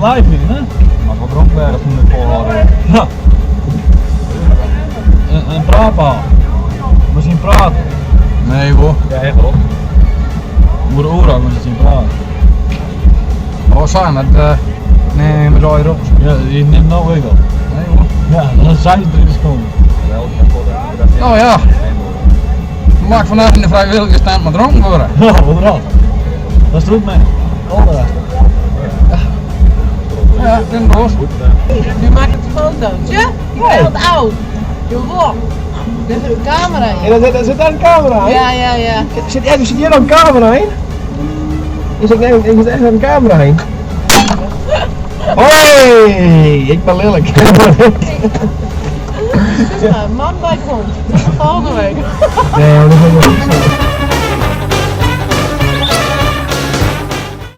Nij krigen, hè? Moat wol dronken wêze as it folhâlde. Ja. In praatpaal. We zien praten. Nee, wol. Ja, echt wel. Oer oeral moet je zien praten. Oh, sa, dat uh, nee, maar draai erop. Ja, die neemt nou weer op. Nee, hoor. Ja, dat is 26 seconden. Nou ja. Maak vandaag in de vrijwilligersstand maar dronken worden. Ja, wat rot. Dat is goed mee. Alderrecht. Ja, in de bos. Nu maak ik foto's. Ja? Je bent oud. Je wordt. Er zit een camera in. En daar zit daar een camera in? Ja, ja, ja. Zit, er zit hier een camera in? Is ik, nee, ik zit echt een camera in. Hoi, ik ben lelijk. Zeg maar, man bij hond. Tot volgende week. Nee, dat is